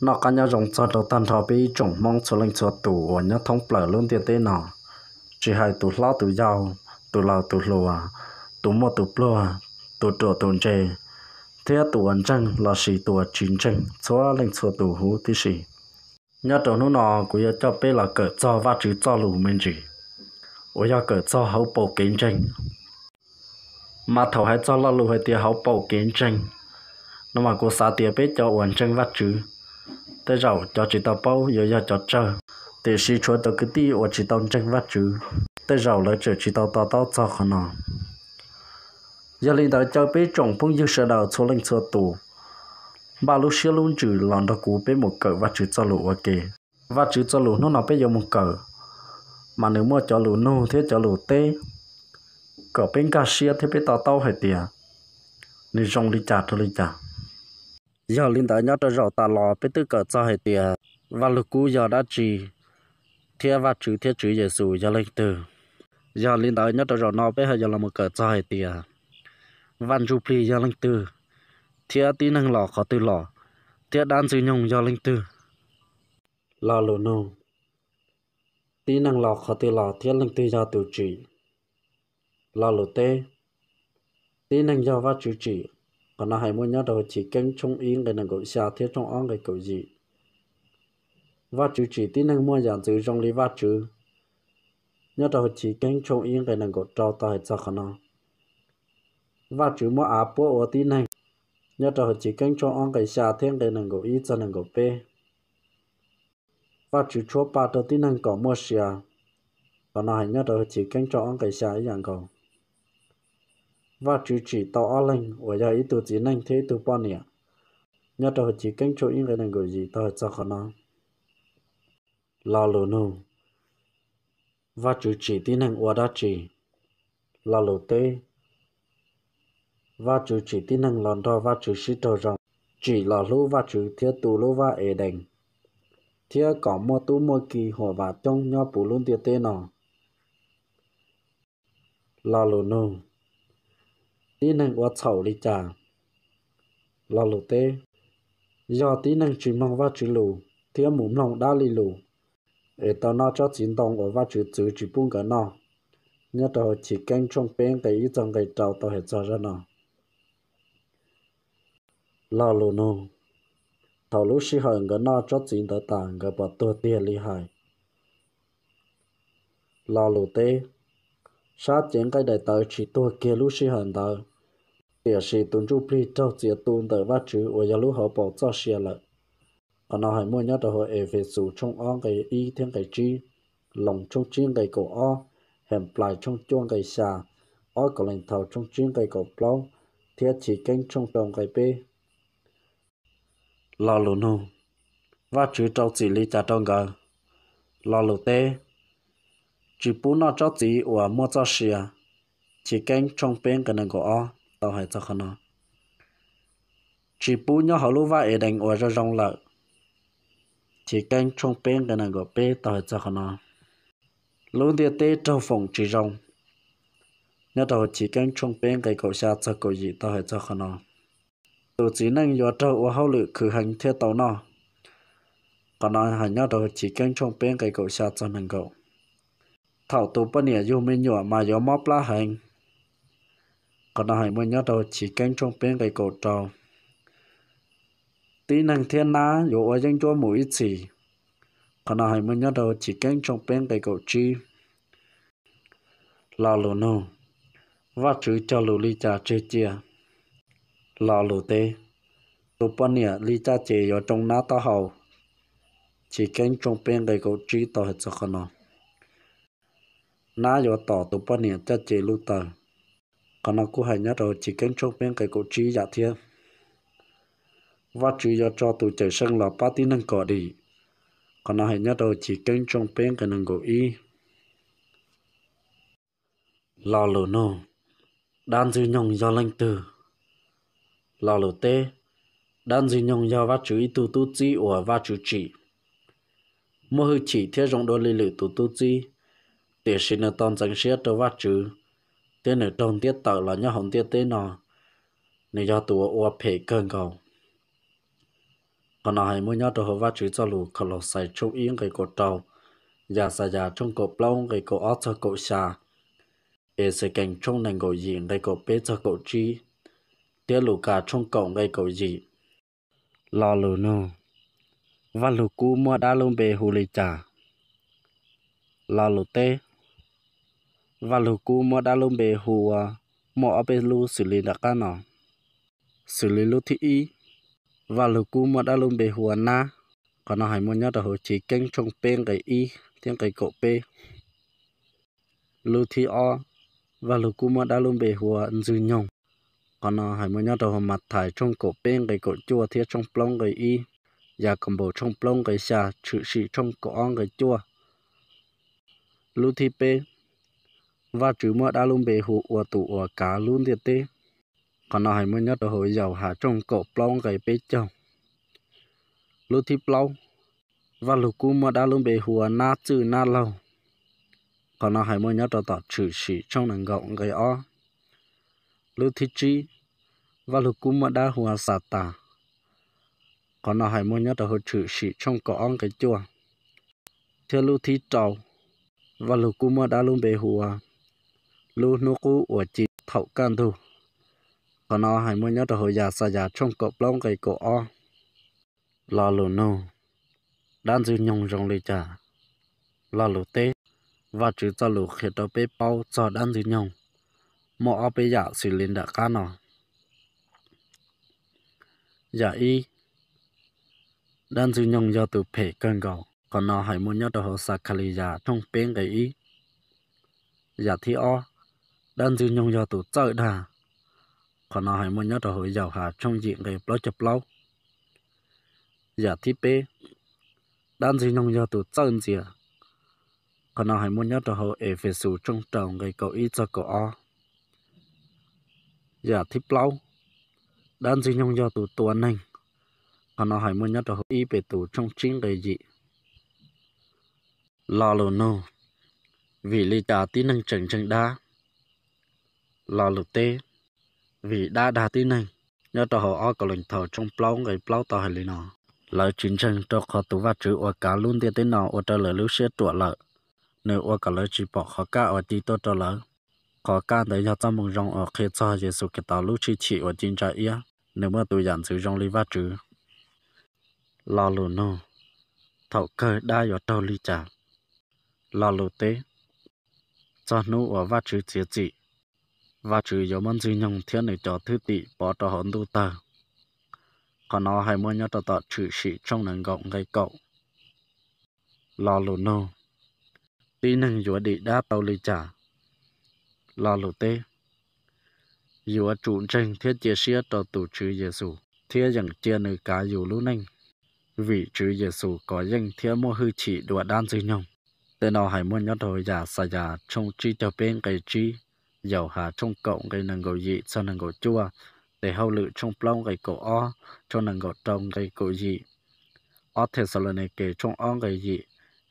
Noj qab nyob zoo txog rau tag nrho peb ib tsoom Hmoob txhua leej txhua tus uas nyob thoob plaws lub ntiaj teb no, tsis hais tus hlob tus yau, tus laus tus hluas, tus muaj tus pluag, tus ruam tus ntse, thiab tus uas ntseeg lossis tus uas tsis ntseeg txhua leej txhua tus huv tib si. Nyob rau hnub no kuv yuav coj peb los kawm txog Vajtswv txoj lus me ntsis, uas yog kawm txog hauv paus kev ntseeg. Mas thaum hais txog lo lus hais tias hauv paus kev ntseeg no mas kuv xav tias peb cov uas ntseeg Vajtswv tej zaum cov tsis tau paub yuav yog cov tsawg, tiam sis tshuav cov kwv tij uas tsis tau ntseeg Vajtswv tej zaum lawv tseem tsis tau to taub txog qhov no. Yog li ntawd caw peb tsoom phooj ywg sawv daws txhua leej txhua tus npaj lub siab lub ntsws los nrog kuv peb mus kawm Vajtswv txoj lus ua ke. Vajtswv txoj lus hnub no peb yuav mus kawm, mas nws muaj cov lus nug thiab cov lus teb kom peb nkag siab thiab peb to taub hais tias nws zoo li cas rau li cas. Yog li ntawd nyob rau zaum tas los peb twb kawm txog hais tias Vaj Lug Kub yog dab tsi, thiab Vajtswv thiab Tswv Yexus yog leej twg. Yog li ntawd nyob rau zaum no peb ho yuav los mus kawm txog hais tias Vaj Ntsuj Plig yog leej twg, thiab tib neeg los qhov twg los, thiab dab Ntxwg Nyoog yog leej twg. Lo lus nug: Tib neeg los qhov twg los thiab leej twg yog tus tsim? Lo lus teb: Tib neeg yog Vajtswv tsim. Qhov no hais muaj nyob rau Chiv Keeb tshooj ib nqe nees nkaum xya thiab tshooj ob nqe kaum yim. Vajtswv tsim tib neeg muaj yam ntxwv zoo li Vajtswv. Nyob rau Chiv Keeb tshooj ib nqe nees nkaum rau tau hais txog qhov no. Vajtswv muab av puab ua tib neeg. Nyob rau Chiv Keeb tshooj ob nqe xya thiab nqe nees nkaum ib txog nees nkaum peb. Vajtswv tshuab pa rau tib neeg kom muaj sia. Qhov no hais nyob rau Chiv Keeb tshooj ob nqe xya ib yam nkaus. Vajtswv tsim tau ob leeg uas yog ib tug txiv neej thiab ib tug poj niam. Nyob rau Chiv Keeb tshooj ib nqe nees nkaum yim tau hais txog qhov no. Lo lus nug: Vajtswv tsim tib neeg ua dab tsi? Lo lus teb: Vajtswv tsim tib neeg los nrog Vajtswv sib raug zoo, tsim los hlub Vajtswv thiab tu lub vaj Edees, thiab kom muaj tub muaj ki huam vam coob nyob puv lub ntiaj teb no. Lo lus nug: Tib neeg ua txhaum li cas? Lo lus teb: Yog tib neeg tsis mloog Vajtswv lus thiab mus mloog dab li lus, es tau noj tsob txiv ntoo uas Vajtswv txwv tsis pub nkawd noj. Nyob rau Chiv Keeb tshooj peb nqe ib txog nqe rau tau hais txog zaj no. Lo lus nug: Thaum lub sij hawm nkawd noj tsob txiv ntawd tas nkawd puas tuag tiag li hais? Lo lus teb: Sab cev nqaij daim tawv tsis tuag kiag lub sij hawm ntawd, tiam sis tus ntsuj plig raug txiav tu ntawm Vajtswv uas yog lub hauv paus txoj sia lawm. Qhov no hais muaj nyob rau hauv Efexus tshooj ob nqe ib thiab nqe tsib, Loos tshooj tsib nqe kaum ob, Henplais tshooj cuaj nqe xya, ob Kauleethaus tshooj tsib nqe kaum plaub, thiab Chiv Keeb tshooj rau nqe peb. Lo lus nug: Vajtswv rau txim li cas rau nkawd? Lo lus teb: Tsis pub noj tsob txiv uas muaj txoj sia. Chiv Keeb tshooj peb nqe nees nkaum ob tau hais txog qhov no. Tsis pub nyob hauv lub vaj Edees uas zoo zoo lawm. Chiv Keeb tshooj peb nqe nees nkaum peb tau hais txog qhov no. Lub ntiaj teb raug foom tsis zoo. Nyob rau Chiv Keeb tshooj peb nqe kaum xya txog kaum yim tau hais txog qhov no. Tus txiv neej yuav raug ua hauj lwm khwv heev thiaj tau noj. Qhov no hais nyob rau Chiv Keeb tshooj peb nqe kaum xya txog nees nkaum. Thaum tus poj niam yug me nyuam mas yuav mob plab heev. Qhov no hais muaj nyob rau Chiv Keeb tshooj peb nqe kaum rau. Tib neeg thiab nab yuav ua yeeb ncuab mus ib txhis. Qhov no hais muaj nyob rau Chiv Keeb tshooj peb nqe kaum tsib. Lo lus nug: Vajtswv cog lus li cas tseg cia? Lo lus teb: Tus poj niam li caj ces yuav tsoo nab taub hau. Chiv Keeb tshooj peb nqe kaum tsib tau hais txog qhov no. Nab yuav tom tus poj niam caj ces lub taw. Qhov no kuj hais nyob rau Chiv Keeb tshooj peb nqe kaum tsib yam thiab. Vajtswv yuav tso tus Cawmseej los pab tib neeg kom dim. Qhov no hais nyob rau Chiv Keeb tshooj peb nqe nees nkaum ib. Lo lus nug: Dab Ntxwg Nyoog yog leej twg? Lo lus teb: Dab Ntxwg Nyoog yog Vajtswv ib tug tub txib uas Vajtswv tsim, muaj hwj chim thiab zoo dua li lwm tus tub txib, tiam sis nws tau ntxeev siab rau Vajtswv, thiab nws raug ntiab tawm los nyob hauv ntiaj teb no. Nws yog tus uas ua phem kawg nkaus. Qhov no hais muaj nyob rau hauv Vajtswv txoj lus Kaulauxais tshooj ib nqe kaum rau, Yaxayas tshooj kaum plaub nqe kaum ob txog kaum xya, Exekees tshooj nees nkaum yim nqe kaum peb txog kaum tsib, thiab Lukas tshooj kaum nqe kaum yim. Lo lus nug: Vajluskub muab dab lub npe hu li cas? Lo lus teb: Vajluskub muab dab lub npe hu ua muaj ob peb lub xws li nram qab no. Xws li lub thib ib, Vajluskub muab dab lub npe hu ua nab. Qhov no hais muaj nyob rau hauv Chiv Keeb tshooj peb nqe ib thiab nqe kaum peb. Lub thib ob, Vajluskub muab dab lub npe hu ua ntxwg nyoog. Qhov no hais muaj nyob rau hauv Mathais tshooj kaum peb nqe kaum cuaj thiab tshooj plaub nqe ib, Yakaunpaus tshooj plaub nqe xya, Tshwm Sim tshooj kaum ob nqe cuaj. Lub thib peb, Vajtswv muab dab lub npe hu ua tus uas kav lub ntiaj teb. Qhov no hais muaj nyob rau hauv Yauhas tshooj kaum plaub nqe peb caug. Lub thib plaub, Vajluskub muab dab lub npe hu ua nab txwj nab laug. Qhov no hais muaj nyob rau tom Tshwm Sim tshooj nees nkaum nqe ob. Lub thib tsib, Vajluskub muab dab hu ua Xatas. Qhov no hais muaj nyob rau hauv Tshwm Sim tshooj kaum ob nqe cuaj. Thiab lub thib rau, Vajluskub muab dab lub npe hu ua lub hnub qub uas ci thaum kaj ntug. Qhov no hais muaj nyob rau hauv Yaxayas tshooj kaum plaub nqe kaum ob. Lo lus nug: Dab ntxwg nyoog zoo li cas? Lo lus teb: Vajtswv txoj lus qhia rau peb paub txog dab ntxwg nyoog muaj ob peb yam xws li nram qab no. Yam ib, dab ntxwg nyoog yog tus phem kawg nkaus. Qhov no hais muaj nyob rau hauv Xakhaliyas tshooj peb nqe ib. Yam thib ob, dab ntxwg nyoog yog tus txawj dag. Qhov no hais muaj nyob rau hauv Yauhas tshooj yim nqe plaub caug plaub. Yam thib peb, dab ntxwg nyoog yog tus txawj ntxias. Qhov no hais muaj nyob rau hauv Efexus tshooj rau nqe kaum ib txog kaum ob. Yam thib plaub, dab ntxwg nyoog yog tus tua neeg. Qhov no hais muaj nyob rau hauv ib Petus tshooj tsib nqe yim. Lo lus nug: Vim li cas tib neeg tseem ntseeg dab? Lo lus teb: Vim dab dag tib neeg. Nyob rau hauv ob Kauleethaus tshooj plaub nqe plaub tau hais li no: Lawv tsis ntseeg rau qhov tus Vajtswv uas kav lub ntiaj teb no ua rau lawv lub siab ruam lawm, nws ua kom lawv tsis pom qhov kaj uas ci tuaj rau lawv. Qhov kaj ntawd yog txoj moo zoo uas qhia txog Yexus Khetos lub hwj chim uas ci ntsa iab, nws muaj tus yam ntxwv zoo li Vajtswv. Lo lus nug: Thaum kawg dab yuav raug li cas? Lo lus teb: Txog hnub uas Vajtswv txiav txim, Vajtswv yuav muab ntxwg nyoog thiab nws cov thwj tim pov rau hauv ntuj tawg. Qhov no hais muaj nyob rau tom Tshwm Sim tshooj nees nkaum nqe kaum. Lo lus nug: Tib neeg yuav dim dab tau li cas? Lo lus teb: Yuav tsum ntseeg thiab cia siab rau tus Tswv Yexus thiab yeem cia nws kav yus lub neej, vim Tswv Yexus kov yeej thiab muaj hwj chim dua dab ntxwg nyoog. Tej no hais muaj nyob rau Yaxayas tshooj tsib caug peb nqe tsib, Yauhas tshooj kaum nqe nees nkaum yim txog nees nkaum cuaj, Tes Hauj Lwm tshooj plaub nqe kaum ob, tshooj nees nkaum rau nqe kaum yim, ob Thexalaunikes tshooj ob nqe yim,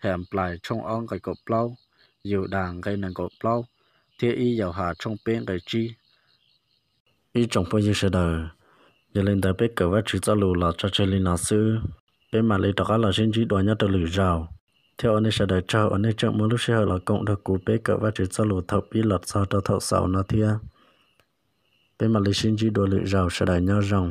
Henplais tshooj ob nqe kaum plaub, Yudas nqe nees nkaum plaub, thiab ib Yauhas tshooj peb nqe tsib. Ib tsoom phooj ywg sawv daws, yog li ntawd peb kawm Vajtswv txoj lus los tso tseg li no xwb, peb mam li rov qab los sib ntsib dua nyob rau lwm zaus. Thiab ua nej sawv daws tsaug uas nej tseem muaj lub sij hawm los koom nrog kuv peb kawm Vajtswv txoj lus thaum pib los txog rau thaum xaus no thiab. Peb mam li sib ntsib dua lwm zaus, sawv daws nyob zoo.